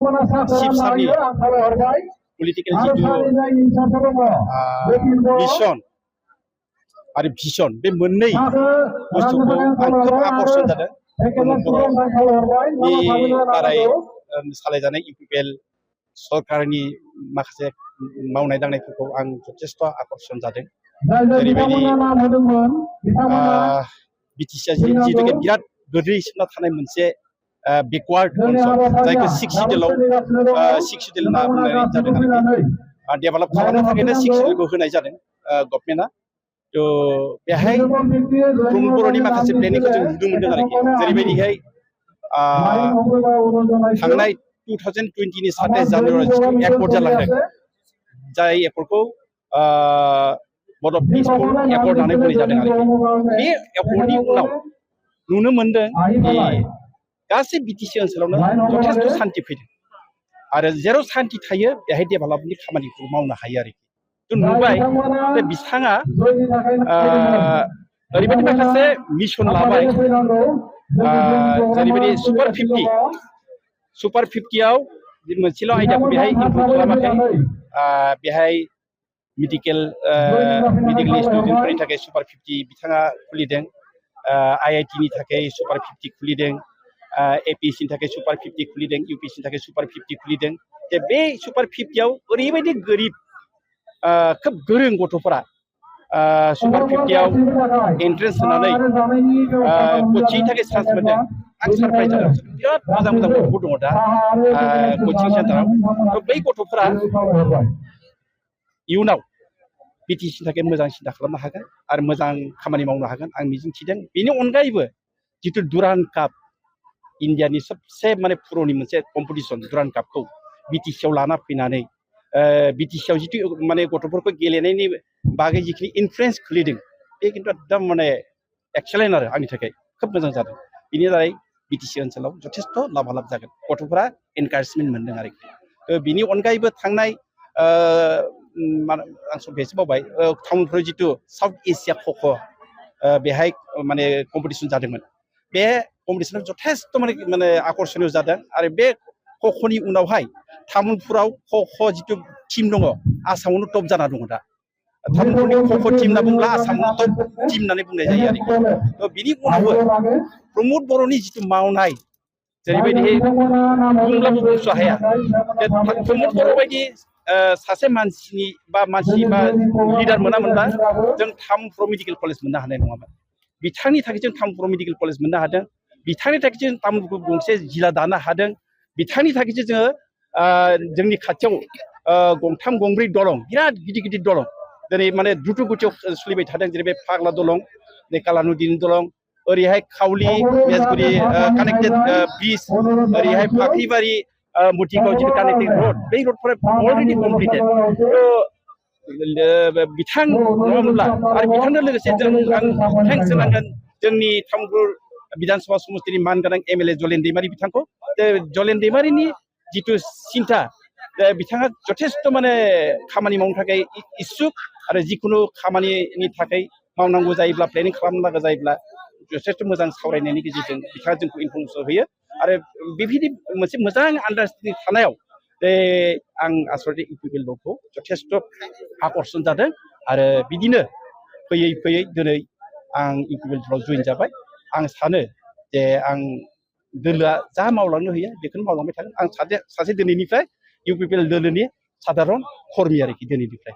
शिबसानि political जितु mission आरो vision बे मोननै बुस्थुखौ आं खोब आकर्षण जादों बर'नि दाराय सालायजानाय इउपिपिएल सरकारनि माखासे मावनाय दांनायफोरखौ आं जथेस्थ' आकर्षण जादों जेरैबायदि बिटिसिआ जिहेतुके बिराद गोग्लैसोना थानाय मोनसे बेकवार्ड ओनसोल जायखौ सिक्स सिडिउल होनना बुंनाय जादों आरोखि डेभेलप खालामनो थाखायनो सिक्स सिडिउलखौ होनाय जादों गभर्नमेन्टआ तो बेहाय बर'नि माखासे प्लेनिंखौ जों नुनो मोनदों आरोखि जेरैबायदिहाय थांनाय 2020 नि 27 जानुवारियाव जिथु एकर्ड जालांदों जाय एकर्डखौ बर्ड अफ पिसफुल एकर्ड होननानै बुंनाय जादों आरोखि बे एकर्डनि उनाव नुनो मोनदों गासै बिटिसि ओनसोलावनो जथेस्थ' सान्थि फैदों आरो जेराव सान्थि थायो बेहाय डेभेलपनि खामानिखौ मावनो हायो आरोखि तो नुबाय जे बिथाङा ओरैबायदि माखासे मिशन लाबाय जेरैबायदि सुपार 50आव मोनसेल' आयदाखौ बेहाय इनक्लुड खालामाखै बेहाय मेडिकेल स्टुडेन्टफोरनि थाखाय सुपार 50 बिथाङा खुलिदों आईआईटिनि थाखाय सुपार 50 खुलिदों एपीएससिनि थाखाय सुपार 50 खुलिदों यूपीएससिनि थाखाय सुपार 50 खुलिदों जे बे सुपार 50आव ओरैबायदि गोरिब खोब गोरों गथ'फोरा सुपार 50आव एन्ट्रेन्स होनानै कचिंनि थाखाय चान्स मोनदों आं सारप्राइज जादों बिराद मोजां मोजां गथ'फोर दङ दा कचिं सेन्टाराव तो बै गथ'फोरा इयुनाव बिटिसिनि थाखाय मोजां सिन्था खालामनो हागोन आरो मोजां खामानि मावनो हागोन आं मिजिंथिदों बेनि अनगायैबो जितु दुरान काप इन्डियानि सबसे माने पुर'नि मोनसे कम्पिटिशन दुरान कापखौ बिटिसिआव लाना फैनानै बिटिसिआव जितु माने गथ'फोरखौ गेलेनायनि बागै जिखिनि इनफ्लुएन्स खोलैदों बे खिन्थु एकदम माने एक्सेलेन्ट आरो आंनि थाखाय खोब मोजां जादों बिनि दारै बिटिसि ओनसोलाव जथेस्थ' लाभालाब जागोन गथ'फोरा एनकारेजमेन्ट मोनदों आरोखि बिनि अनगायैबो थांनाय आं सब्बायसो बावबाय टाउनफोराव जितु साउथ एसिया खख' बेहाय माने कम्पिटिशन जादोंमोन बे कम्पिटिशनाव जथेस्थ' माने आकर्षणीय जादों आरो बे खख'नि उनावहाय तामुलपुराव खख' जितु टीम दङ आसामावनो टप जाना दङ दा तामुलपुरनि खख' टीम होनना बुङोब्ला आसामावनो टप टीम होननानै बुंनाय जायो आरोखि तो बिनि उनावबो प्रमद बर'नि जितु मावनाय जेरैबायदि बुंब्लाबो बुंस' हाया प्रमद बर' बायदि सासे मानसि बा लिडार मोनामोनबा जों तामुलपुराव मेडिकेल कलेज मोननो हानाय नङामोन बिथांनि थाखाय जों तामुलपुराव मेडिकेल कलेज मोननो हादों बिथांनि थाखाय जों तामुलपुर गंसे जिल्ला दानो हादों बिथांनि थाखायसो जोङो जोंनि खाथियाव गंथाम गंब्रै दलं बिराद गिदिर गिदिर दलं दिनै माने द्रुत गतियाव सोलिबाय थादों जेरै बे फाग्ला दलं बे कालानुदिनि दलं ओरैहाय खावलि मेजगुरि कानेक्टेड ब्रिज ओरैहाय फाख्रिबारि मुथिगाव जितु कानेक्टेड रड बै रडफोरा अलरेडि कमप्लिटेड बिथां नङामोनब्ला आरो बिथांजों लोगोसे आं थेंक्स होनांगोन जोंनि तामुलपुर विधानसभा समष्टिनि मानगोनां एमएलए जलेन दैमारि बिथांखौ जलेन दैमारिनि जितु सिन्था बिथाङा जथेस्थ' माने खामानि मावनो थाखाय इस्सुक आरो जिखुनु खामानिनि थाखाय मावनांगौ जायोब्ला प्लेनिं खालामनांगौ जायोब्ला जथेस्थ' मोजां सावरायनायनि गेजेरजों बिथाङा जोंखौ इनफरमेसन होयो आरो बेबायदि मोनसे मोजां आन्डारस्टेन्डिं थानायाव आं आसलथे इउपिपिएल दलखौ जथेस्थ' आकर्षण जादों आरो बिदिनो फैयै फैयै दिनै आं इउपिपिएल दलाव जइन जाबाय आं सानो जे आं दोलोआ जा मावलांनो होयो बेखौनो मावलांबाय थागोन आं सासे दिनैनिफ्राय इउपिपिएल दोलोनि साधारन कर्मि आरोखि दिनैनिफ्राय